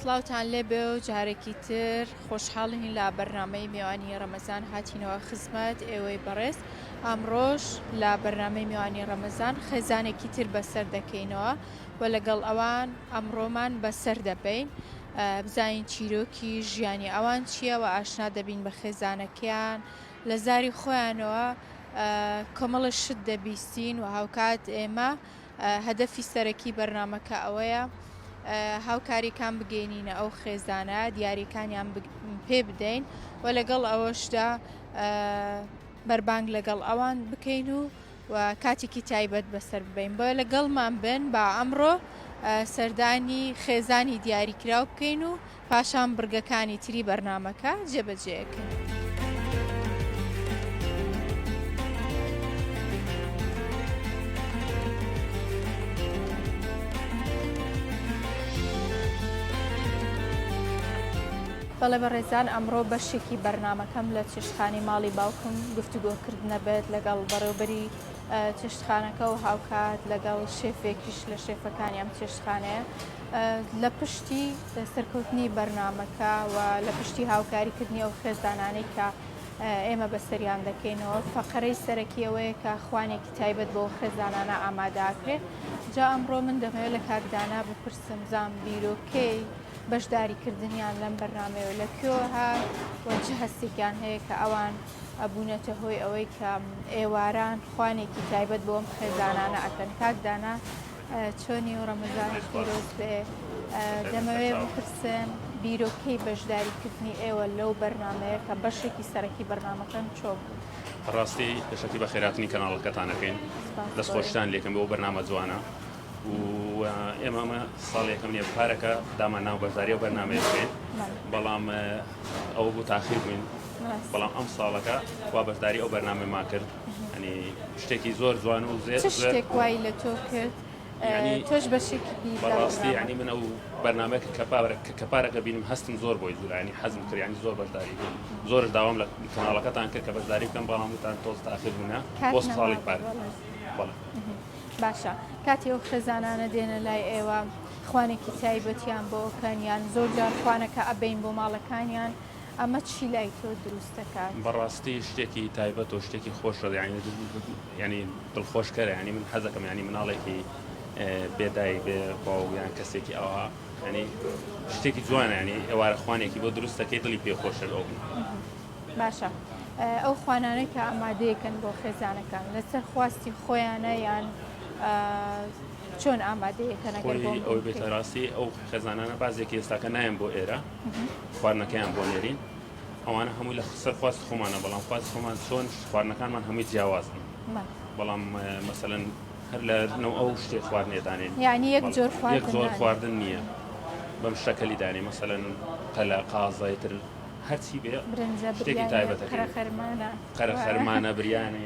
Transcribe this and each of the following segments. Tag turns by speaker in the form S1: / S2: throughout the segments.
S1: سڵاوتان لێبێ و جارێکی تر خۆشحاڵین لە بەرنامەی مێوانی ڕەمەزان هاتینەوە خزمەت ئێوەی بەڕێز ئەمڕۆش لە بەرنامەی میوانی ڕەمەزان خێزانێکی تر بەسەر دەکەینەوە و لەگەڵ ئەوان ئەمڕۆمان بەسەر دەبەین بزانین چیرۆکی ژیانی ئەوان چییە و ئاشنا دەبین بە خێزانەکەیان لە زاری خۆیانەوە کۆمەڵە شت دەبیستین و هاوکات ئێمە هەدەفی سەرەکی بەرنامەکە ئەوەیە هاوکاریکان بگەینینە ئەو خێزانە دیاریەکانیان پێ بدەین و لەگەڵ ئەوەشدا بەربانگ لەگەڵ ئەوان بکەین و و کاتێکی تایبەت بەسەر ببەین بۆیە لەگەڵمان بن با ئەمڕۆ سەردانی خێزانی دیاریکراو بکەین و پاشان بڕگەکانی تری بەرنامەکە جێبەجێکەین. بەڵێ بەڕێزان ئەمڕۆ بەشێکی بەرنامەکەم لە چێشتخانەی ماڵی باوکم گفتوگۆکردنە بێت لەگەڵ بەڕێوبەری چێشتخانەکە و هاوکات لەگەڵ شێفێکیش لە شێفەکانی ئەم چێشتخانەیە لە پشتی سەرکەوتنی بەرنامەکە و لە پشتی هاوکاریکردنی ئەو خێزانانەی کە ئێمە بەسەریان دەکەینەوە فەقەرەی سەرەکی ئەوەیە کە خوانێکی تایبەت بۆ خێزانانە ئاماداکرێ جا ئەمڕۆ من دەمەوێت لە کاکدانا بپرسم زام بیرۆکەی بەشداریکردنیان لەم بەرنامەیەوە لە کوێوە هات و چ هەستێکیان هەیە کە ئەوان بوونەتە هۆی ئەوەی کە ئێواران خوانێکی تایبەت بۆ ئەم خێزانانە ئەکەن. کاک دانا چۆنی و ڕەمەزانت پیرۆز بێ. دەمەوێ بپرسم بیرۆکەی بەشداریکردنی ئێوە لەو بەرنامەیە کە بەشێکی سەرەکی بەرنامەکەن چۆن بوو؟
S2: بەڕاستی پێشەکی بەخێرهاتنی کەناڵەکەتان ئەکەین.
S1: سپاس
S2: دەست
S1: بۆ
S2: خۆشتان لێکەم بۆ ئەو بەرنامە جوانە. و ئێمە ئەمە ساڵ یەکەم نیە پارەکە دامان ناو بەشداری و بەرنامەیە بکەین بەڵام ئەوە بوو تاخیر بووین بەڵام ئەم ساڵەکە وا بەشداری ئەو بەرنامەمان کرد ینی شتێکی زۆر جوان و زێ
S1: شتێک وای لە تۆ کرد تۆش بەشێکی
S2: بەڕاستی ینی من ئەو بەرنامەیە کە پارە کە پارەکە بینم هەستم زۆر بۆی زولانی حەزم کرد ینی زۆر بەشداری بوو زۆر داوام لە کەناڵەکەتان کرد کە بەشداری بکەم بەڵام وتان تۆز تاخیر بوونە بۆ ساڵی پار بەڵێ.
S1: باشە کاتێ ئەو خێزانانە دێنە لای ئێوە خوانێکی تایبەتیان بۆ ئەکەن یان زۆر جار خوانەکە ئەبەین بۆ ماڵەکانیان ئەمە چی لای تۆ دروست دەکات؟
S2: بەڕاستی شتێکی تایبەت و شتێکی خۆشە یانی یانی دڵخۆشکەرە یانی من حەزەکەم یانی مناڵێکی بێ دایک بێ باوک یان کەسێکی ئەوها یانی شتێکی جوانە یانی ئێوارە خوانێکی بۆ دروست دەکەی دڵی پێ خۆشە ئەو
S1: باشە ئەو خوانانەی کە ئامادەیەکەن بۆ خێزانەکان لەسەر خواستی خۆیانە یان چۆن ئامادەیەکەن ئەگەر بۆم
S2: خۆی ئەوەی بێتە ڕاستی ئەو خێزانانە بازێکی ئێستاکە نایەن بۆ ئێرە خواردنەکەیان بۆ نێرین ئەوانە هەمووی لە سەر خواست خۆمانە بەڵام خواست خۆمان چۆن خواردنەکانمان هەمووی جیاوازن بەڵام مەسەلەن هەر لە نەو ئەو شتێک خواردنێ دانێن
S1: یعنی یەک جۆر
S2: یەک جۆر خواردن نییە بەم شەکەلی دانێ مەسەلەن قەلە قازای تر هەرچی بێ
S1: برنجە
S2: شتێکی
S1: بریانە
S2: تایبەتە
S1: قەرەخەرمانە
S2: قەرەخەرمانە بریانە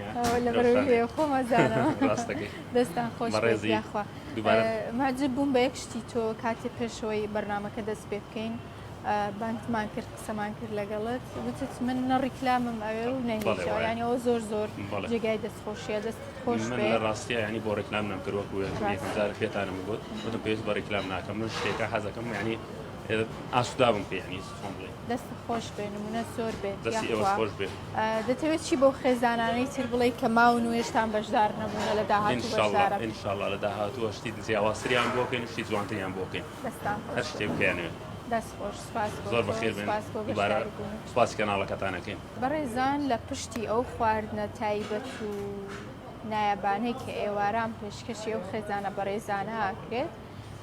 S1: لەبەرەوەی لێ خۆمەزانەوە
S2: ڕاستەکەی
S1: دەستان خۆش بێت
S2: بەڕێزی
S1: یاخوا
S2: دووبارە
S1: معجب بووم بە یەک شتی تۆ کاتێ پێشەوەی بەرنامەکە دەست پێ بکەین بانگتمان کرد قسەمان کرد لەگەڵت وتت من نە ڕیکلامم ئەوێ و نە
S2: بەڵێ
S1: هیچ
S2: وایە.
S1: یانی ئەوە زۆر زۆر
S2: بەڵێ.
S1: جێگای دەستخۆشیە دەستت خۆش
S2: من
S1: بێ
S2: لە ڕاستیە یانی بۆ ڕیکلام نەمکرد وەکو یەکەم
S1: ڕاست.
S2: جار پێتانم گوت وتم پێویست بە ڕیکلام ناکەم من شتێکە حەزەکەم یانی ئاسودا بم پێ یانی چۆن بڵێ
S1: دەستت خۆش بێ نمونەت زۆر بێت
S2: دەستی ئێوەش
S1: یاخوا
S2: خۆش بێ.
S1: دەتەوێت چی بەو خێزانانەی تر بڵێی کە ماون و هێشتان بەشدار نەبوونە لە داهاتوو
S2: ئینشاڵڵا
S1: بەشدارە
S2: ئینشاڵڵا لە داهاتووە شتی جیاوازتریان بۆ بکەین و شتی جوانتریان بۆ بکەین
S1: دەستان خۆش
S2: هەر
S1: بێت
S2: شتێک بکەیانەوێ.
S1: دەست خۆش سوپاس بۆ
S2: زۆر
S1: تۆ
S2: بەخێر بێن
S1: سوپاس بۆ
S2: دووبارە
S1: بەشداریبوونت.
S2: سوپاسی کەناڵەکەتان ئەکەین.
S1: بەڕێزان لە پشتی ئەو خواردنە تایبەت و نایابانەی کە ئێواران پێشکەشی ئەو خێزانە بەڕێزانە ئەکرێت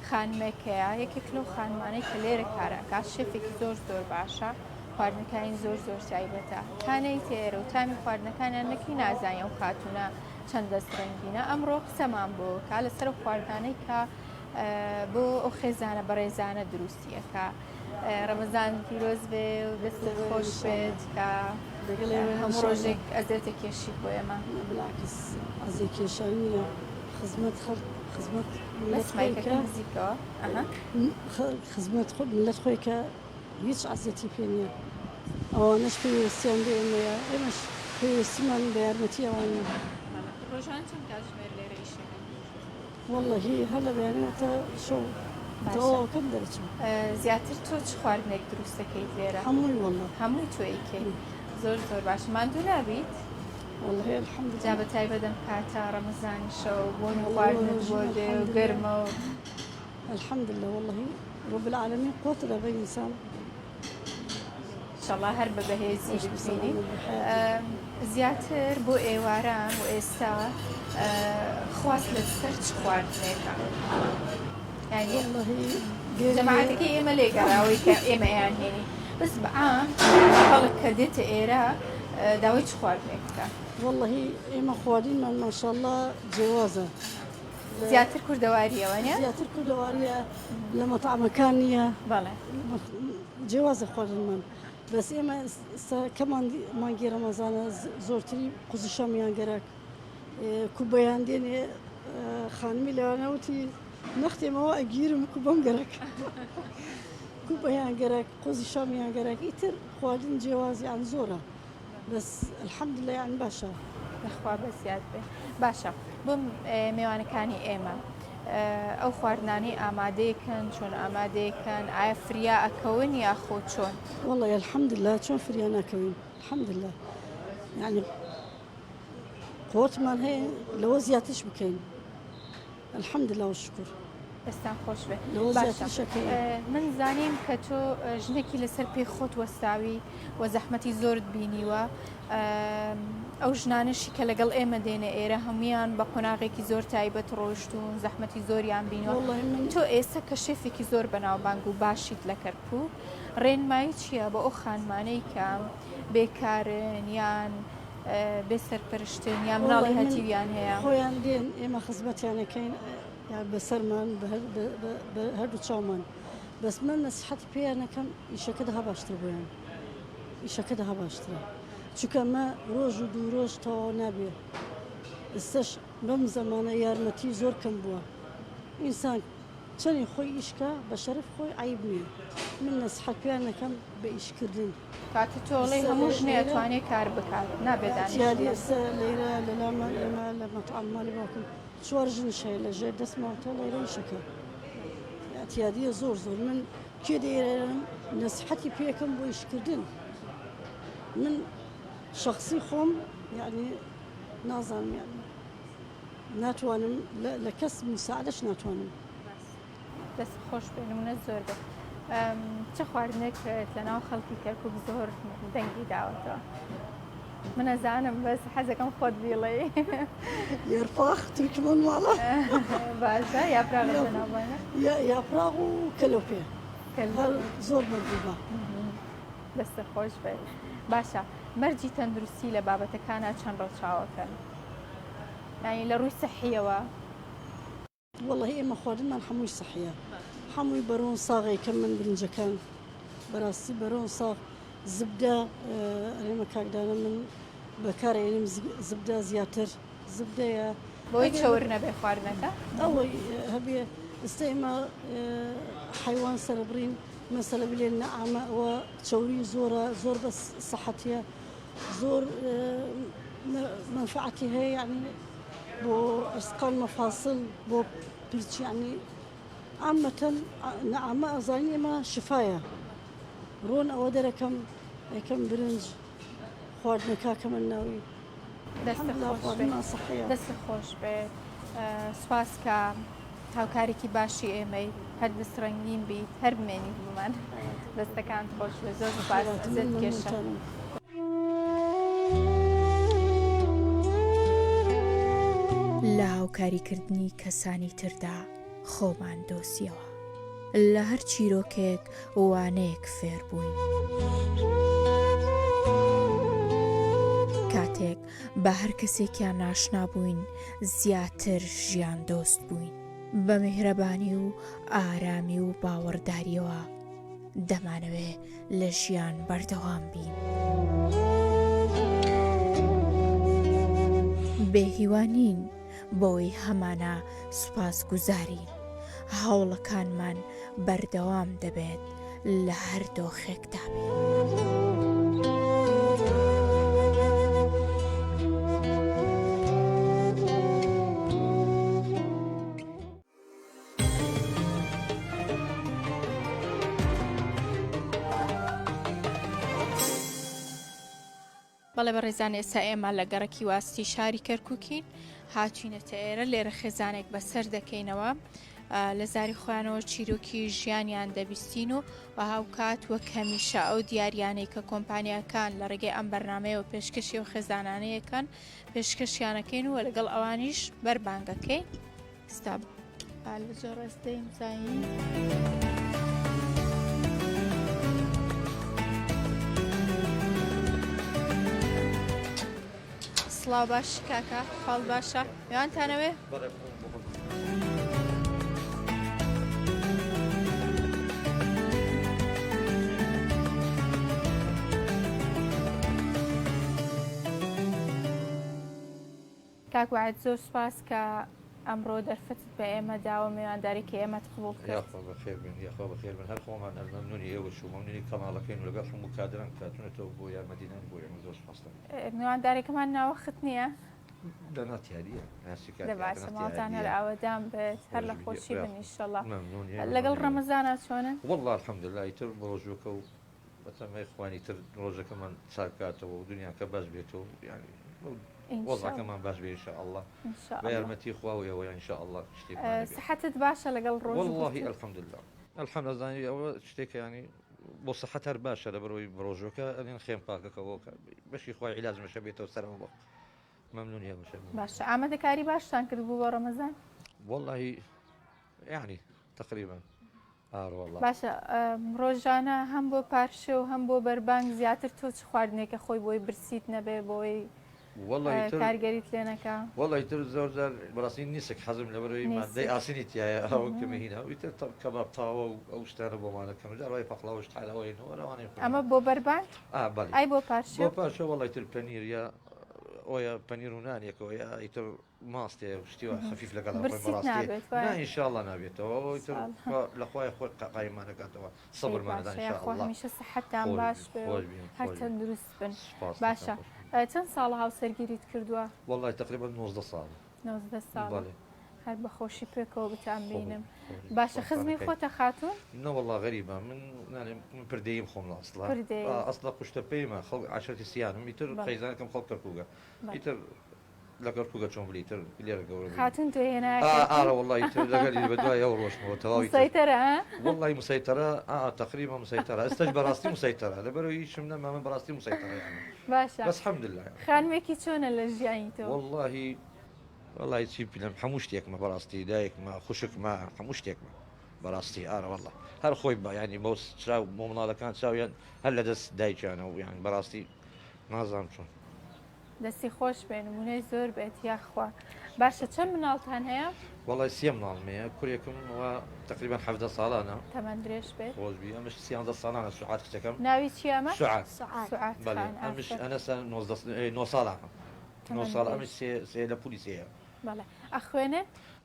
S1: خانمێک هەیە یەکێک لەو خانمانەی کە لێرە کار ئەکات شێفێکی زۆر زۆر باشە خواردنەکانی زۆر زۆر تایبەتە تا نەیتە ئێرە و تامی خواردنەکانیان نەکەی نازانی ئەو خاتوونە چەند دەست ڕەنگینە ئەمڕۆ قسەمان بۆ کا لەسەر ئەو خواردانەی کە بۆ ئەو خێزانە بەڕێزانە دروستی ئەکا ڕەمەزان پیرۆز بێ و دەستت خۆش بێت کە هەموو ڕۆژێک ئەزێتە کێشی بۆ ئێمە
S3: بالعکس ئەزیەت کێشان نییە خزمەت خەڵک خزمەت
S1: بەس مایکەکە نزیکەوە ئەها
S3: خزمەت ملت خۆی کە هیچ عەزیەتی پێ نییە ئەوانەش پێویستیان بە ئێمەیە ئێمەش پێویستیمان بە یارمەتی ئەوانە.
S1: ڕۆژان چەند کاتژمێر لێرە ئیشەکەن؟
S3: وەڵڵەهی هەر لە بەیانیەوە تا شەو. تەواوەکەم دەرەچم.
S1: زیاتر تۆ چ خواردنێک دروست دەکەیت لێرە؟
S3: هەمووی وەڵا.
S1: هەمووی تۆ ئەیکەی. زۆر زۆر باش ماندوو نابیت؟
S3: وەڵی الحمدلله.
S1: جا بە تایبەت ئەم کاتە ڕەمەزانیشە و بۆنی خواردنت بۆ دێ و گەرمە و.
S3: الحمدلله واللهی رب العالمین قوت دە بە ئینسان.
S1: ئینشەڵا هەر بە بەهێزی بتبینی. زیاتر بۆ ئێواران و ئێستا خواست لەسەر چ خواردنێکە؟ یانی جەماعەتەکەی ئێمە لێگەڕاوەی کە ئێمە ئەیان هێنی بەس بە عام خەڵک کە دێتە ئێرە داوای چ خواردنێک بکە؟
S3: واللهی ئێمە خواردنمان ماشاءاللە جیاوازە.
S1: زیاتر کوردەوارییە وانە؟
S3: زیاتر کوردەوارییە لە مەتعەمەکان نییە.
S1: بەڵێ.
S3: جیاوازە خواردنمان بەس ئێمە ئێستا کە مانگی ڕەمەزانە زۆرتری قوزی شامیان گەرەک کوبەیان دێنێ خانمی لەوانە وتی نەختێمەوە ئەگیرم کوبەم گەرەک کوبەیان گەرەک قوزی شامیان گەرەک ئیتر خواردن جیاوازیان زۆرە بەس الحمدللە یان باشە.
S1: یاخوا بەزیاد بێ باشە بۆ مێوانەکانی ئێمە ئەو خواردنانەی ئامادەیەکەن چۆن ئامادەیەکەن ئایا فریا ئەکەون یاخۆ چۆن؟
S3: وەڵی الحمدللە چۆن فریا ناکەوین الحمدللە یعنی قوتمان هەیە لەوە زیاترش بکەین الحمدللە وشکر.
S1: دەستان خۆش بێ باشە من زانیم کە تۆ ژنێکی لەسەر پێی خۆت وەستاوی و زەحمەتی زۆرت بینیوە ئەو ژنانەشی کە لەگەڵ ئێمە دێنە ئێرە هەمویان بە قۆناغێکی زۆر تایبەت ڕۆشتون زەحمەتی زۆریان بینیوە تۆ ئێستا کە شێفێکی زۆر بەناوبانگ و باشیت لە کەرکوک ڕێنمایی چییە بۆ ئەو خانمانەی کە بێکارن یان بێ سەرپەرشتن یان مناڵی هەتیویان هەیە؟
S3: خۆیان دێن ئێمە خزمەتیانەکەین یان بەسەرمان بە هەردوو چاومان بەس من نەسیحەتی پێیان ئەکەم ئیشەکە دەها باشترە بۆیان ئیشەکە دەها باشترە چونکە ئەمە ڕۆژ و دوو ڕۆژ تەواو نابێ ئێستاش بەم زەمانە یارمەتی زۆر کەم بووە ئینسان چەنی خۆی ئیشکا بە شەرەف خۆی عەیب نییە من نەسیحەت پێیان ئەکەم بە ئیشکردن.
S1: کاتە تۆ ئەڵێی هەموو ژنێ ئەتوانێ کار بکات نابێ دانیشتوو.
S3: ئێستا لەیرە لەلامان ئێمە لە مەتعەم ماڵی باوکم چوار ژنیش هەیە لە ژێر دەستمەوە تا لەیرە ئیشەکە ئیعتیادیە زۆر زۆر من کێ دەیرم نەسیحەتی پێکەم بۆ ئیشکردن من شخصی خۆم یعنی نازانم یعنی ناتوانم لە کەس مساعدەش ناتوانم.
S1: دەست خۆش بێ نمونە زۆر بێت چ خواردنێک لەناو خەڵکی کەرکک زۆر دەنگی داوەتەوە من ئەزانم بەس حەزەکەم خۆت بیڵێی.
S3: یەرپاخ تورکمان ماڵە.
S1: باشە یاپراغ بەناوبانگە؟
S3: یاپراغ و کەلۆپێ زۆر مەرگوبە.
S1: دەستت خۆش بێت. باشە مەرجی تەندروستی لە بابەتەکانا چەند ڕەچاوەکەن؟ یانی لە ڕووی سەحیەوە؟
S3: وەڵاهی ئێمە خواردنمان حەمووی سەحیە حەمووی بەرۆن ساغ ئەیکەم من برنجەکان بەراستی بەرۆن ساغ زبدە ئەرێمە کاک دانا من بەکار ئەینم زبدە زیاتر زبدەیە
S1: بۆی چەور نەبێ خواردنەکە
S3: ئەوەی هەبێ ئێستا ئێمە حیوان سەربڕین مەسەلە بلێن نەعامە ئەوە چەوری زۆرە زۆر بە سەحەتیە زۆر مەنفعەتی هەیە یعنی بۆ ئەسقان مەفاسڵ بۆ پرچ یعنی عامەتەن نەعامە ئەزانین ئێمە شفایە ڕۆن ئەوە دەرەکەم ئەیکەم برنج خواردنەکە کەمە ناوی
S1: دەست خۆش بێت دەست خۆش بێت سوپاس کە هاوکارێکی باشی ئێمەی هەر دەست ڕەنگین بیت هەر بمێنیت بۆمان دەستەکانت خۆش بێت زۆر سوپاس ئەزیەت کێشە.
S4: لە هاوکاریکردنی کەسانی تردا خۆمان دۆزیەوە. لە هەر چیرۆکێک وانەیەک فێر بووین. کاتێک بە هەر کەسێکیان ئاشنا بووین زیاتر ژیان دۆست بووین. بە میهرەبانی و ئارامی و باوەڕداریەوە دەمانەوێ لە ژیان بەردەوام بین. بێ هیوا نین بەوەی هەمانە سوپاسگوزارین. هەوڵەکانمان بەردەوام دەبێت لە هەر دۆخێکدا بین.
S1: بەڵێ بەڕێزان ئێستا ئێمە لە گەڕەکی واستی شاری کەرکوکین هاتوینەتە ئێرە لێرە خێزانێک بەسەر دەکەینەوە لە زاری خۆیانەوە چیرۆکی ژیانیان دەبیستین و و هاوکات وەک هەمیشە ئەو دیاریانەی کە کۆمپانیاکان لە ڕێگەی ئەم بەرنمەیەوە پێشکەشی و خێزانانەیەکەن پێشکەشیانەکەین و لەگەڵ ئەوانیش بەربانگەکەی ستا با لە جەڕەس دەیم زین. سڵاو باش کاکە خاڵ باشە میوانتانەوێ؟ کاک وەعد زۆر سوپاس کە ئەمڕۆ دەرفەتت بە ئێمە داوە میوانداری کە ئێمەت قبوڵ کرد.
S5: یاخوا بەخێر بێن یاخوا بەخێر بن هەر خۆمان هەر مەمنونی ئێوەش و مەمنونی کەناڵەکەین و لەگەڵ هەموو کادران کە هاتونەتەوە بۆ یارمەتیدان بۆ ئێمە زۆر سوپاستان.
S1: میواندارەکەمان ناوەخت نییە؟
S5: دە نا تیاریە ناسی کاک
S1: دە باشە
S5: نا
S1: ماڵتان هەر
S5: تیاریە.
S1: ئاوەدان بێت هەر
S5: خۆش
S1: لە
S5: بی
S1: خۆشی بن
S5: یاخوا
S1: ئیشەڵا.
S5: مەمنون ئێمە
S1: لەگەڵ
S5: مەمنونین.
S1: ڕەمەزانا چۆنن؟
S5: وەڵا الحمدللە ئیتر ڕۆژووەکە و بەتەمای خوان ئیتر ڕۆژەکەمان چاک کاتەوە و دنیاکە باش بێتەوە یانی وەزعەکەمان باش بێ ان شاء اللە بە یارمەتی خوا و ئێوە ان شاء اللە شتێکمان نەبێت.
S1: سحەتت باشە لەگەڵ ڕۆژوو
S5: واللهی الحمدللە الحمد ئەزانی ئەوە شتێکە یانی بۆ سحەت هەر باشە لەبەرئەوەی بەڕۆژووەکە ئەلێن خێم پاکەکەوە بەشی خوای عیلاج مەشە بێتەوە سەرەوە بۆ مەمنونی هەمیشە
S1: باشە ئامادەکاری باشتان کرد بوو بۆ ڕەمەزان؟
S5: واللهی یعنی تقریبا
S1: باشە ڕۆژانە هەم بۆ پارشێو و هەم بۆ بەربانگ زیاتر تۆ چ خواردنێکە خۆی بۆی برسیت نەبێ بۆی کارگەریت لێ نەکا؟
S5: وەڵا ئیتر زۆر جار بەڕاستی نیسک حەزم لەبەرەوەی مادەی ئاسنی تایە ئەو کەمە هینا و ئیتر کەباب تاوە و ئەو شتانە بۆمانە کەم جار وای پەقلاوەش تالاوەین و ئەوانەی خۆی
S1: ئەمە بۆ بەربانگ؟
S5: ئا بەڵێ
S1: ئای بۆ پارشێو؟
S5: بۆ پارشێو وەڵا ئیتر پەنیر یا ئۆیە پەنیر و نانێکەوە یا ئیتر ماستێ و شتی وا خەفیف لەگەڵا خۆی
S1: برسیت
S5: بەڕاستی
S1: نابێت وایە؟
S5: نا ئینشاڵڵا نابێتەوە ئەوە ئیتر
S1: ساڵ.
S5: خوا لە خوای خۆی قایممان ئەکاتەوە
S1: ئەی
S5: سەبرمان ئەدا
S1: باشە یاخوا
S5: ئینشاڵڵا
S1: هەمیشە سەحەتتان
S5: خۆش
S1: باش
S5: بی
S1: بێ و
S5: خۆش بین
S1: هەر
S5: خۆش بین
S1: تەندروست بن
S5: سوپاست دەکەم
S1: باشە
S5: خۆش بین.
S1: چەند ساڵە هاوسەرگیریت کردووە؟
S5: وەڵای تەقریبەن 19 ساڵە.
S1: 19 ساڵە
S5: بەڵێ.
S1: هەر بە خۆشی پێکەوە بتان
S5: خۆش
S1: بینم
S5: بی خۆش بی
S1: باشە
S5: سوپاستان
S1: خزمی
S5: ئەکەین.
S1: خۆتە خاتوون؟
S5: نەوەڵا غەریبە من نانێم من پردێیم خۆم لە ئەسڵا
S1: پردێی.
S5: ئا ئەسڵا قوشتەپەیمە خەڵک عەشرەتی سیانم ئیتر
S1: بەڵێ.
S5: خەیزانەکەم خەڵک کەرکووکە
S1: بەڵێ.
S5: ئیتر لە کەرکوکە چۆن بلی تر لێرە گەورە بووین
S1: خاتون تۆ هێنایە
S5: ئا
S1: کەرکوک
S5: ئارە وەڵی تر لەگەلی بە دوای ئەو ڕۆشتمەوە تەواوی تر
S1: مسەیتەرە ها
S5: وەڵی مسەیتەرە ئا تقریبا مسەیتەرە ئێستاش بەڕاستی مسەیتەرە لەبەرەوەی هیچم نەما من بەڕاستی مسەیتەرە یانی
S1: باشە
S5: بەس حەمدللە یانی
S1: خانمێکی چۆنە لە ژیانی تۆ
S5: وەڵڵاهی وەڵڵاهی چی بلێم هەموو شتێکمە بەڕاستی دایکمە خوشکمە هەموو شتێکمە بەڕاستی ئارە وەڵڵا هەر خۆی بە یانی بۆ چاو بۆ مناڵەکان چاویان هەر لە دەست دایکیانە و یانی بەڕاستی نازانم چۆن
S1: دەستی خۆش بێ نمونەی زۆر بێت یاخوا باشە چەند مناڵتان هەیە؟
S5: وەڵای سێ مناڵم هەیە کورێکم وا تقریبا 17 ساڵانە
S1: تەمەن درێژ بێت
S5: خۆش بی ئەمش 13 ساڵانە سوعاد کچەکەم
S1: ناوی چیە ئەمە؟
S5: سوعاد
S1: سوعاد
S5: بەڵێ
S1: خان
S5: ئەمش
S1: ئافەرین
S5: ئەنەسە 19 نۆ ساڵانە نۆ
S1: تەمەن
S5: ساڵ
S1: درێژ
S5: ئەمش سێ سێ لە پولی سێیە
S1: بەڵێ ئەخوێنێ؟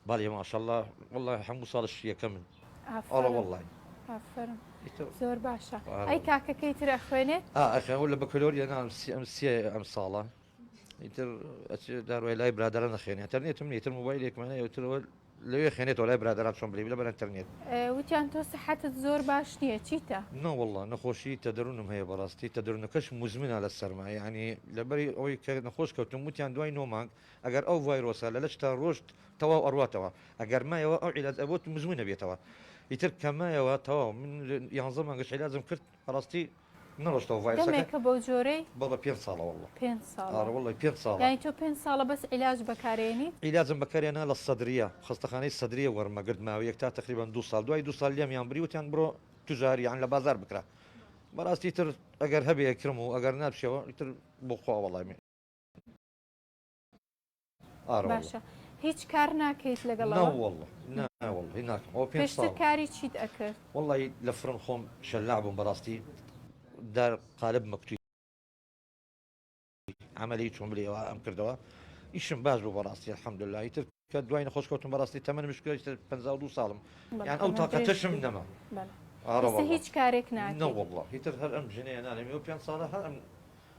S5: بەڵێ ماشەڵڵا وەڵڵا هەموو ساڵش یەکەمن ئەڵە
S1: ئافەرم
S5: وەڵڵای
S1: ئافەرم
S5: ئیتر
S1: زۆر باشە
S5: ئارە
S1: ئەی
S5: وەڵڵا
S1: کاکەکەی تر ئەخوێنێ؟
S5: ئا ئەخوێنێ لە بەکەلۆریە نا ئەم سێ ئەم ساڵە ئیتر ئەچێ داروای لای برادەران ئەخوێنێ ئەتەرنێتم نیە ئیتر مۆبایلێکمان هەیە ئیتر ئەوە لەوێ خوێنێتەوە لای برادەران چۆن بلێ لەبەر ئەنتەرنێت.
S1: وتیان تۆ سحەتت زۆر باش نیە چیتە؟
S5: نەوەڵا نەخۆشی تەدەرونم هەیە بەڕاستی تەدەرونەکەش موزمنە لە سەرما یانی لەبەری ئەوەی کە نەخۆش کەوتم وتیان دوای نۆ مانگ ئەگەر ئەو ڤایرۆسە لە لەشتا ڕۆشت تەواو ئەڕواتەوە ئەگەر مایەوە ئەو عیلاج ئەبۆت موزمن ئەبێتەوە ئیتر کە مایەوە تەواو من یانزە مانگش عیلاجم کرد بەڕاستی نەڕۆشتەوە ڤایرۆسەکە.
S1: دەمێکە بەو جۆرەی؟
S5: بەڵێ پێنج ساڵە وەڵڵا.
S1: پێنج ساڵە.
S5: ئاڕە وەڵڵای پێنج ساڵە.
S1: یانی تۆ پێنج ساڵە بەس عیلاج بەکارێنیت؟
S5: عیلاجم بەکارێنا لە سەدریە، خەستەخانەی سەدریە وەرمەگرت ماوەیەک تا تەقریبەن دوو ساڵ، دوای دوو ساڵ لێمیان بری وتیان بڕۆ توجاری یان لە بازار بکرە. بەڕاستی ئیتر ئەگەر هەبێ ئەکرم و ئەگەر نابشێوە ئیتر بۆ خوا وەڵای من. ئارە وەڵڵا.
S1: باشە هیچ کار ناکەیت لەگەڵ
S5: نا
S1: ئەوە؟
S5: وەڵڵا نا وەڵڵی ناکەم ئەوە پێنج
S1: پێشتر
S5: ساڵە.
S1: کاری چیت ئەکرد؟
S5: وەڵڵی لە فرن خۆم شەلاع بووم بەڕاستی دار قالب مەکتوی عەمەلی چۆن بلێ ئەوە ئەم کردەوە ئیشم باش بوو بەڕاستی الحمدللە ئیتر کە دوای نەخۆش کەوتم بەڕاستی تەمەنمش گەیشتە 52 ساڵم
S1: بەڵێ
S5: یان ئەو
S1: تەمەن درێژ
S5: تاقەتەشم
S1: بی
S5: نەما
S1: بەڵێ
S5: ئارە
S1: ئێستا
S5: وەڵڵا
S1: هیچ کارێک
S5: نە
S1: ناکەی؟
S5: وەڵڵا ئیتر هەر ئەم ژنەیە نانێم ئەو پێنج ساڵە هەر ئەم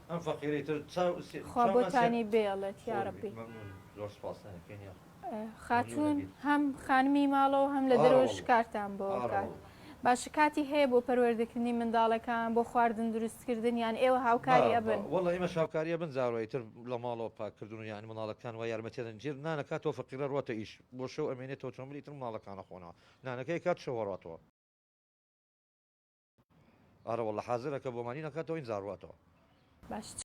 S5: ئەم فەقیرەی تر چاو سێ
S1: خوا
S5: چاومان سێ
S1: بۆتانی بێڵێت
S5: خۆش بی
S1: یاڕەبی.
S5: مەمنون زۆر سوپاستان ئەکەین یاخوا مەمنون
S1: خاتوون
S5: ئەبین
S1: هەم خانمی ماڵەوە هەم لە
S5: ئارە
S1: دەرەوەش
S5: وەڵڵا
S1: کارتان بۆ
S5: ئارە
S1: ئەکات
S5: وەڵڵا.
S1: باشە کاتی هەیە بۆ پەروەردەکردنی منداڵەکان بۆ خواردن دروستکردن یان ئێوە هاوکاری ئەبن؟
S5: وەڵا ئێمەش هاوکاری ئەبن زارۆ ئیتر لە ماڵەوە پاککردن و یانی منداڵەکان وا یارمەتی ئەدەن جێر نانەکاتەوە فەقیرە ڕواتە ئیش بۆ شەو ئەمێنێتەوە چۆن بڵێ ئیتر منداڵەکان ئەخۆنەوە نانەکەی کات شەو ئەڕواتەوە. ئارە وەڵا حازرە کە بۆمانی نەکاتەوە ئینجا ڕواتەوە.
S1: باش چ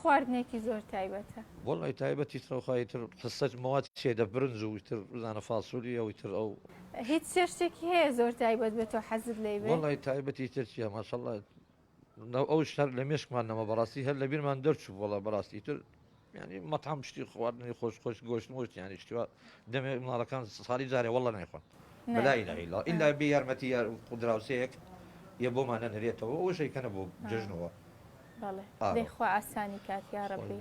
S1: خواردنێکی زۆر تایبەتە؟
S5: وەڵای تایبەتی تر ئەوخوا ئیتر حسەت مەواد چیە دە برنج و ئیتر بزانە فاسولیە و ئیتر ئەو.
S1: هیچ چێشتێکی هەیە زۆر تایبەت بێت تۆ حەزت لێی بێ؟
S5: وەڵای تایبەتی تر چیە ماشەڵا ئەوش هەر لە مێشکمان نەما بەڕاستی هەر لە بیرمان دەرچوو وەڵا بەڕاستی ئیتر یانی مەتعەم شتی خواردنی خۆش خۆش گۆشت مۆشت یانی شتی وا دەمێ مناڵەکان ساڵی جارێ وەڵا نایخۆن بەلا ئیلە ئیلا ئیلا بێ یارمەتی یار دراوسێیەک یە بۆمان نەنرێتەوە ئەوەش ئەیکەنە بۆ جەژنەوە
S1: بەڵێ دەی خوا ئاسانی کات یاڕەبی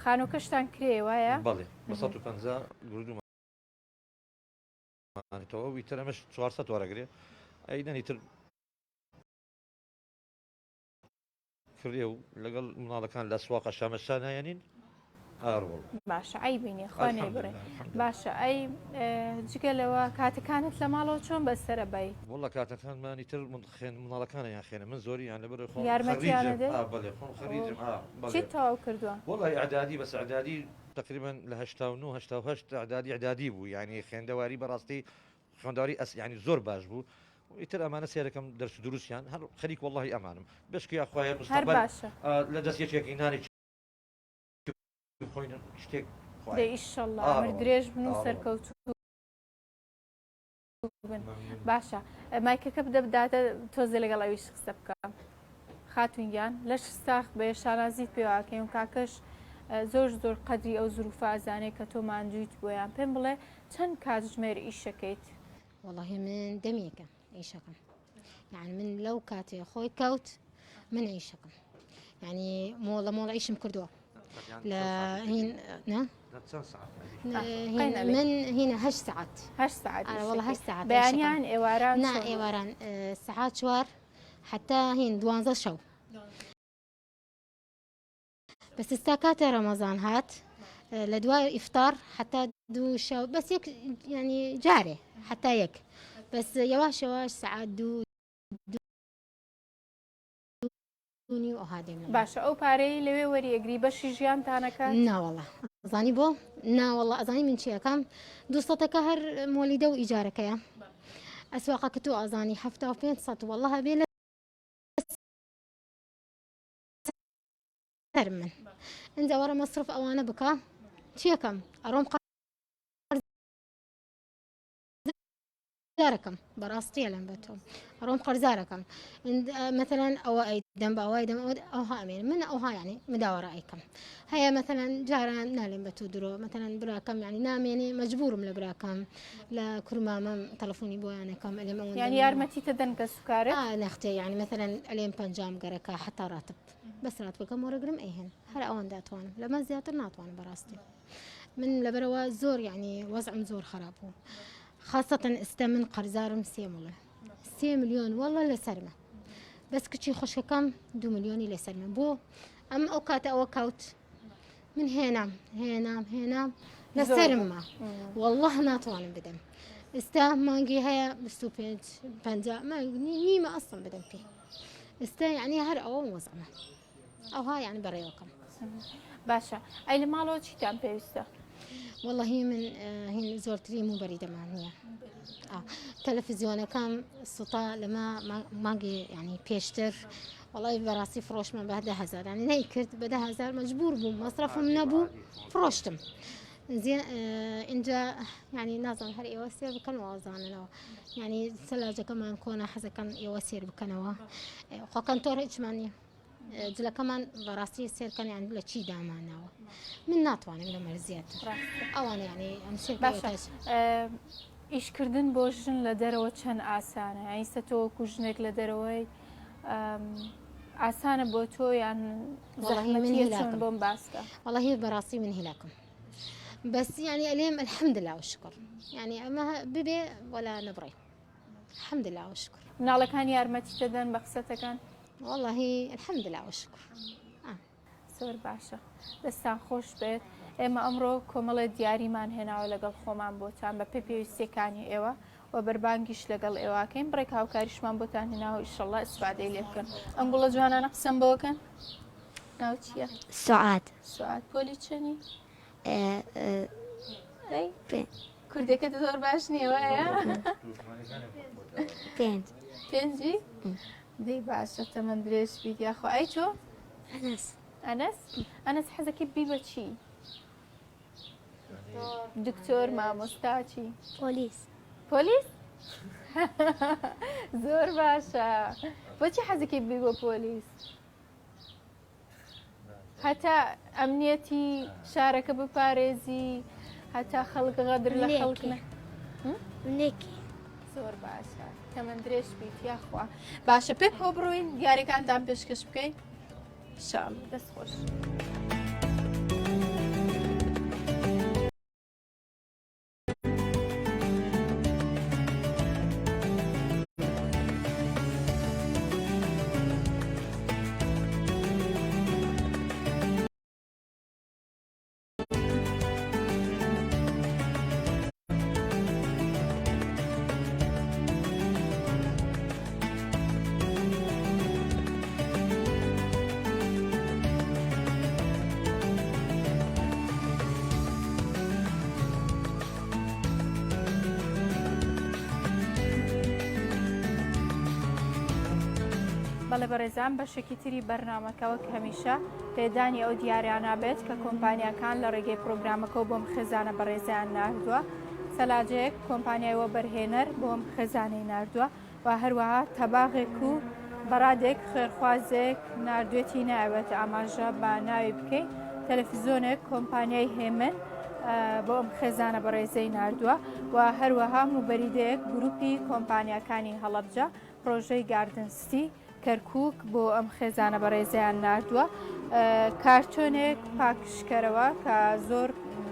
S1: خانووکەشتان کرێ وایە؟
S5: بەڵێ بە 150 گردومانەتەوە ویتر ئەمەش 400 وەرەگرێ ئەیدەنی تر کڕیە و لەگەڵ مناڵەکان لە سواقە شامەشا نایەنین ئاڕۆڵ.
S1: باشە عەیبی نیە خوا نەیبڕێ باشە ئەی جگە لەوە کاتەکانت لە ماڵەوە چۆن بەسەرە بەیت؟
S5: وەڵا کاتەکانمانی تر من خێن مناڵەکانە یان خێنە من زۆری یان لەبەر خۆم
S1: یارمەتیان
S5: خەریجم
S1: ئەدەی؟
S5: ئا بەڵێ خۆم خەریجم ئا بەڵێ
S1: چیت تەواو کردووە؟
S5: وەڵای ئیعدادی بەس ئیعدادی تەقریبەن لە 89 88 ئیعدادی ئیعدادی بوو یانی خوێندەواری بەڕاستی خوێندەواری ئەس یانی زۆر باش بوو ئیتر ئەمانە سێرەکەم دەرس و دروسیان هەر خەریک وەڵاهی ئەمانم بەشکی یاخوایە
S1: هەر
S5: مستەقبەل
S1: باشە.
S5: لە دەست یەکێکی نانێکی بخۆین شتێک
S1: دەی
S5: خوایە
S1: ئیشەڵا
S5: ئا
S1: عەمر
S5: وەڵا
S1: درێژ بن و
S5: ئا وەڵا
S1: سەرکەوتوو بن
S5: مەمنون.
S1: باشە مایکەکە بدە بداتە تۆزێ لەگەڵ ئەویش قسە بکە خاتون گیان لەشت ساخ بێ شانازیت پێوە ئەکەین و کاکەش زۆر زۆر قەدری ئەو زروفە ئەزانێ کە تۆ ماندوویت بۆیان پێم بڵێ چەند کاتژمێر ئیشەکەیت؟
S6: وەڵاهی من دەمێکە ئیشەکەم یعنی من لەو کاتێ خۆی کەوت من ئیشەکەم یعنی مۆڵە مۆڵ ئیشم کردووە لە هین نا من هینە هەشت سعات
S1: هەشت سعات
S6: وەڵا هەشت سعات
S1: بەیانیان ئێواران
S6: نا ئێواران سعات چوار حتا هین دوانزە شەو بەس ئستا کاتێ ڕەمەزان هات لە دوای ئیفتار حتا دوو شەو بەس یەک ینی جارێ حتا یەک بەس یەواش یەواش سعات دوو دوونی و ئەوها دێم
S1: باشە ئەو پارەی لەوێ وەریەگری بەشی ژیانتانەکە
S6: ناوەڵا ئەزانی بۆ ناوەڵا ئەزانی من چیەکەم دوو سەتەکە هەر مۆلیدە و ئیجارەکەیە ئەسواقەکە تۆ ئازانی 75 سەد والله هەبێ لە سەر من ئینجا وەرە مەسرف ئەوانە بکە چیەکەم ئەڕۆم قەرزارەکەم بەڕاستی لەم بە تۆ ئەڕۆم قەرزارەکەم مثلەن ئەوە ئەیدەم بە ئەوای دەم ئەوها ئەمێن من ئەوها ینی مداوەرە ئەیکەم هەیە مثلەن جاران نالێم بە تۆ درۆ مثلەن براکەم ینی نامێنێ مەجبورم لە براکەم لە کورمامەم تەلەفۆنی بۆیانەکەم ئەلێم ئەوەندە
S1: یان یارمەتی تەدەن کە سوکارت
S6: نەختێ یعنی مثلەن ئەلێم پەنجام گەرەکە حتا راتب بەس راتبەکەم وەرەگرم ئەیهێن هەر ئەوەندە ئەتوانم لەمە زیاتر ناتوانم بەڕاستی من لەبەرەوە زۆر یعنی وەزعم زۆر خراپ بوو خاصەتەن ئێستا من قەرزارم سێ مڵێ سێ ملیۆن وەڵە لەسەرمە بەس کچی خوشکەکەم دو ملیۆنی لەسەرمە بۆ ئەم ئەو کاتە ئەوە کەوت من هێنام هێنام هێنام لەسەرمە والله ناتوانم بدەم ئێستا مانگی هەیە 25 50 نیمە ئەسڵم بدەم پێ ئێستا یعنی هەر ئەوە وەزعمە ئەوها یعنی بەڕێوەکەم
S1: باشە ئەی لە ماڵەوە چیتان پێویستە؟
S6: واللهی من هین زۆرتری موبەریدەمان نییە تەلەفزیۆنەکەم سوتا لەمە مانگی ینی پێشتر وەڵی بەڕاستی فرۆشمە بە دههزار ینی نەیکرد بە دههزار مەجبور بووم مەسرەفم نەبوو فرۆشتم اینجا ینی نازان هەر ئێوە سێر بکەن وازاننەوە ینی سەلاجەکەمان کۆنە حەزەکەن ئێوە سێر بکەنەوە خۆکەن تۆر هیچمان نییە جلەکەمان بەڕاستی سێرکەن یان لە چی دامانەوە من ناتوانم لە مەرزیات ئەوان ینی ئەم سێر
S1: باشە ئیشکردن بۆ ژن لە دەرەوە چەند ئاسانە ئەیسە تۆ وەکو ژنێک لە دەرەوەی ئاسانە بۆ تۆ یان زەحمەتیە چۆن بۆم باسکە
S6: وەڵی بەڕاستی من هیلاکم بەس یعنی ئەلێم الحمدلله وشکر یعنی ئەمە ببێ وەلا نەبڕێ الحمدلله وشکر
S1: مناڵەکان یارمەتی دەدەن بە قسەتەکان
S6: واللهی الحمدلله وشکر
S1: زۆر باشە دەستان خۆش بێت. ئێمە ئەمڕۆ کۆمەڵێ دیاریمان هێناوە لەگەڵ خۆمان بۆتان بە پێ پێویستیەکانی ئێوە و بەربانگیش لەگەڵ ئێواکەین بڕێک هاوکاریشمان بۆتان هێناوە ئیشەڵڵا ئیسفادەی لێ بکەن ئەم گوڵە جوانانە قسەم بۆکەن ناو چییە؟
S7: سعاد.
S1: سعاد پۆلی چەنی؟ کوردەکەت زۆر باش نییە وایە؟
S7: پێنج.
S1: پێنجی؟ دەی باشە تەمەن درێژ بیت یاخوا ئەی تۆ؟
S7: ئەنەس.
S1: ئەنەس؟ ئەنەس حەزەکەی بی بە چی؟ دکتۆر مامۆستا چی؟
S7: پۆلیس.
S1: پۆلیس؟ زۆر باشە بۆچی حەزەکەی بی بە پۆلیس؟ هەتا ئەمنیەتی شارەکە بپارێزی هەتا خەڵک غەدر لە خەڵک نە
S7: نێکی
S1: زۆر باشە تەمەن درێژ بیت یاخوا باشە پێکەوە بڕۆین دیارەکانتان پێشکەش بکەین شام دەست خۆش. بەڵێ بەڕێزان بەشێکی تری بەرنامەکە وەک هەمیشە پێدانی ئەو دیاریانە بێت کە کۆمپانیاکان لە ڕێگەی پرۆگرامەکەەوە بۆم خێزانە بەڕێزیان ناردووە سەلاجەیەک کۆمپانیای وەبەرهێنەر بۆم خێزانەی ناردووە و هەروەها تەباغێک و بەڕادێک خێرخوازێک ناردوێتی نایەوێت ئاماژە بە ناوی بکەین تەلەفزیۆنێک کۆمپانیای هێمن بۆ ئەم خێزانە بەڕێزەی ناردووە و هەروەها موبەریدەیەک گروپی کۆمپانیاکانی هەڵەبجە پرۆژەی گاردن ستی کەرکوک بۆ ئەم خێزانە بەڕێزەیان ناردووە کارتۆنێک پاکشکەرەوە کە زۆر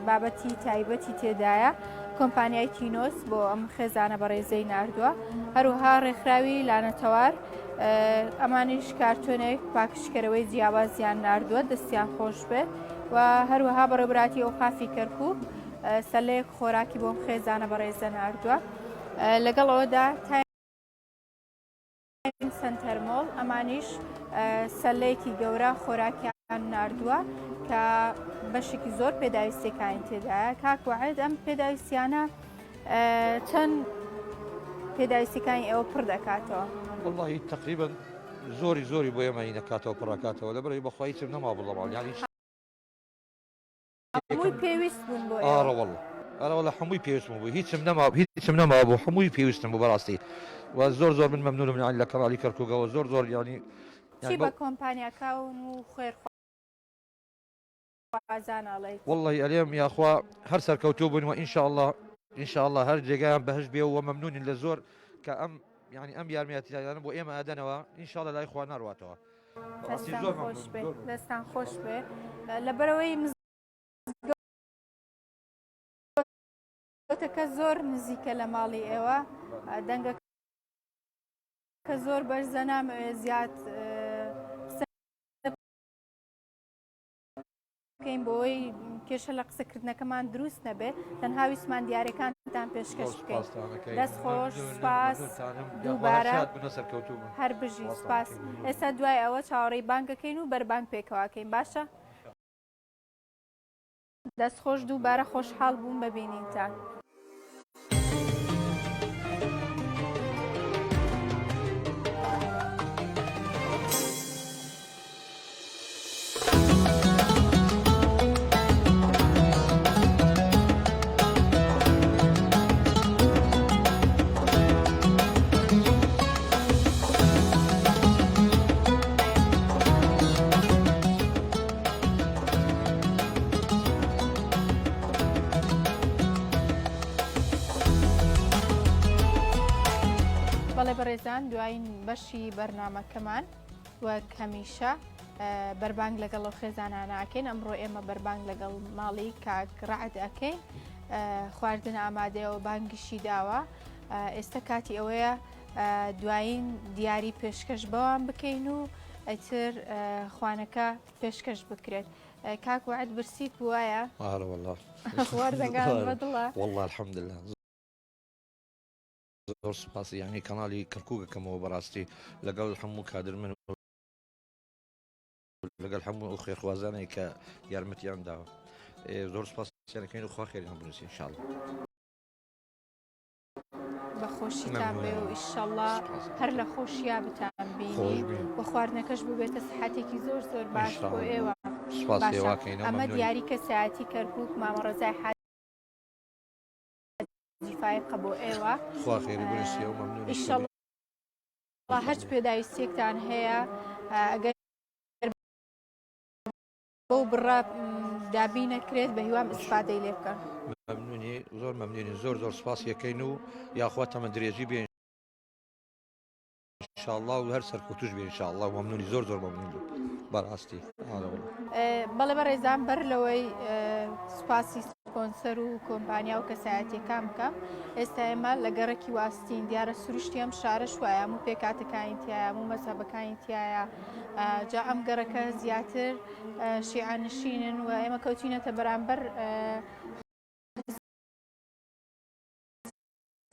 S1: بابەتی تایبەتی تێدایە کۆمپانیای تینۆس بۆ ئەم خێزانە بەڕێزەی ناردووە هەروەها ڕێکخراوی لانەتەوار ئەمانیش کارتۆنێک پاکشکەرەوەی جیاوازیان ناردووە دەستیان خۆش بێت و هەروەها بەڕێبراتی ئەوقافی کەرکک سەلەیەک خۆراکی بۆم خێزانە بەڕێزە ناردووە لەگەڵ ئەوەدا تایم سەنتەر مۆڵ ئەمانیش سەلەیەکی گەورە خۆراکیان ناردووە کە بەشێکی زۆر پێداویستیەکانی تێدایە کاک وەعد ئەم پێداویستیانە چەند پێداویستیەکانی ئێوە پڕ دەکاتەوە
S5: واللهی تقریبا زۆری زۆری بۆ ئێمە هینەکاتەوە پڕەکاتەوە لەبەرەوەی بەخوا هیچم نەما بڵە ماڵ یانی
S1: هەمووی پێویست بوون بۆ ئێوە.
S5: ئاڕە وەڵا ئەرە وەڵا هەمووی پێویستم بوو هیچم نەما هیچم نەما بوو هەمووی پێویستم بوو بەڕاستی و زۆر زۆر من مەمنونم یانی لە کەناڵی کەرکوکەوە زۆر زۆر یانی
S1: چی بە کۆمپانیاکان و خێرخوازان ئەڵێیت؟
S5: وەڵی ئەلێم یاخوا هەر سەرکەوتوو بن و ان شاء اللە ان شاء اللە هەر جێگایان بەهەشت بێ و مەمنونین لە زۆر کە ئەم یانی ئەم یارمەتیدانە بۆ ئێمە ئەدەنەوە ان شاء اللە لای خوا ناڕواتەوە.
S1: دەستان خۆش بێ دەستان خۆش بێ لەبەرەوەی مزگەوتەکە زۆر نزیکە لە ماڵی ئێوە دەنگەکە زۆر بەرزە نامەوێ زیاد قسە بکەین بۆی کێشە لە قسەکردنەکەمان دروست نەبێت تەنها ویستمان دیارەکانتان پێشکەش بکەین دەست خۆش سپاس دووبارە هەر بژی سپاس ئێستا دوای ئەوە چاوەڕێی بانگەکەین و بەربانگ پێکەوەکەین باشە دەست خۆش دووبارە خۆشحاڵ بووم بە بینینتان. بەڵێ بەڕێزان دوایین بەشی بەرنمەکەمان وەک هەمیشە بەربانگ لەگەڵ ئەو خێزانانە ئەکەین ئەمڕۆ ئێمە بەربانگ لەگەڵ ماڵی کاک ڕعد ئەکەین خواردن ئامادەیەوە بانگیشی داوە ئێستا کاتی ئەوەیە دوایین دیاری پێشکەش بەوان بکەین و ئەتر خوانەکە پێشکەش بکرێت. کاک وەعد برسیت بوایە؟
S5: ئارە وەڵا.
S1: خواردنەکان بەدڵە؟
S5: وەڵا الحمدلله زۆر سوپاسی یانی کەناڵی کەرکوک ئەکەمەوە بەڕاستی لەگەڵ هەموو کادر من لەگەڵ هەموو ئەو خێرخوازانەی کە یارمەتیان داوە زۆر سوپاسیان ئەکەین و خوا خێریان بنووسی ان شاء الله.
S1: بە خۆشیتان بێ و ئیشەڵا هەر لە خۆشیا بتان بینی و خواردنەکەش ببێتە سحاتێکی زۆر زۆر باش بۆ ئێوە.
S5: باشە
S1: ئەمە دیاری کەسایەتی کەرکک مامە ڕەزای حاجی فایقە بۆ ئێوە.
S5: خوا خێری بنووسی و مەمنونیش
S1: ئیشەڵا هەرچ پێداویستیەکتان هەیە ئەگەر بەو بڕە دابین نەکرێت بە هیوام ئیسفادەی لێ بکەن.
S5: مەمنونی زۆر مەمنونی زۆر زۆر سپاسی ئەکەین و یاخوا تەمەن درێژی بێ ان شاء الله و هەر سەرکەوتوش بێ ان شاء الله مەمنونی زۆر زۆر مەمنون بوو بەڕاستی ئارە وەڵا.
S1: بەڵێ بەڕێزان بەر لەوەی سوپاسی سپۆنسەر و کۆمپانیا و کەسایەتیەکان بکەم ئێستا ئێمە لە گەڕەکی واستین دیارە سروشتی ئەم شارەش وایە هەموو پێکاتەکانی تایە هەموو مەزهەبەکانی تایە جا ئەم گەڕەکە زیاتر شیعە نشینن و ئێمە کەوتینەتە بەرامبەر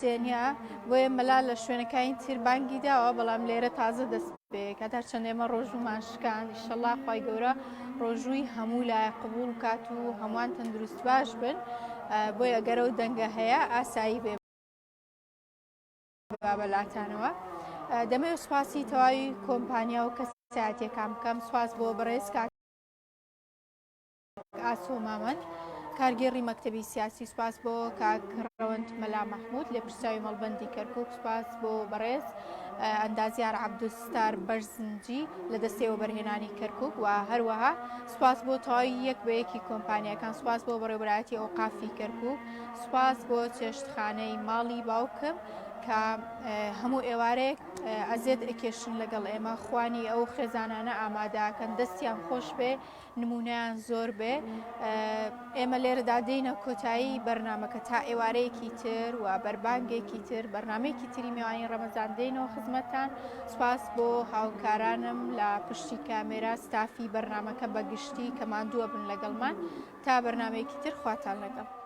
S1: حوسێنیە بۆیە مەلا لە شوێنەکانی تر بانگی داوە بەڵام لێرە تازە دەست پێکات هەرچەند ئێمە ڕۆژوومان شکان ئیشەڵا خوای گەورە ڕۆژووی هەموو لایە قبوڵ بکات و هەمووان تەندروست باش بن بۆیە ئەگەر ئەو دەنگە هەیە ئاسایی بێ بابەلاتانەوە دەمەوێت سوپاسی تەواوی کۆمپانیا و کەسایەتیەکان بکەم سوپاس بۆ بەڕێز کاک ئاسۆ مامەند کارگێڕی مەکتەبی سیاسی سوپاس بۆ کاک ڕەوەند مەلا مەحمود لێپرسراوی مەڵبەندی کەرکوک سوپاس بۆ بەڕێز ئەندازیار عەبدولستار بەرزنجی لە دەستەی وەبەرهێنانی کەرکوک و هەروەها سوپاس بۆ تەواوی یەک بە یەکی کۆمپانیاکان سوپاس بۆ بەڕێوەبەرایەتی ئەوقافی کەرکوک سوپاس بۆ چێشتخانەی ماڵی باوکم کە هەموو ئێوارەیەک ئەزێت ئەکێشن لەگەڵ ئێمە خوانی ئەو خێزانانە ئامادەکەن دەستیان خۆش بێ نمونەیان زۆر بێ ئێمە لێرەدا دێینە کۆتایی بەرنامەکە تا ئێوارەیەکی تر و بەربانگێکی تر بەرنمەیەکی تری میوانی ڕەمەزان دێینەوە خزمەتتان سپاس بۆ هاوکارانم لە پشتی کامێرا ستافی بەرنمەکە بەگشتی کە ماندووە بن لەگەڵمان تا بەرنمەیەکی تر خواتان لەگەڵ.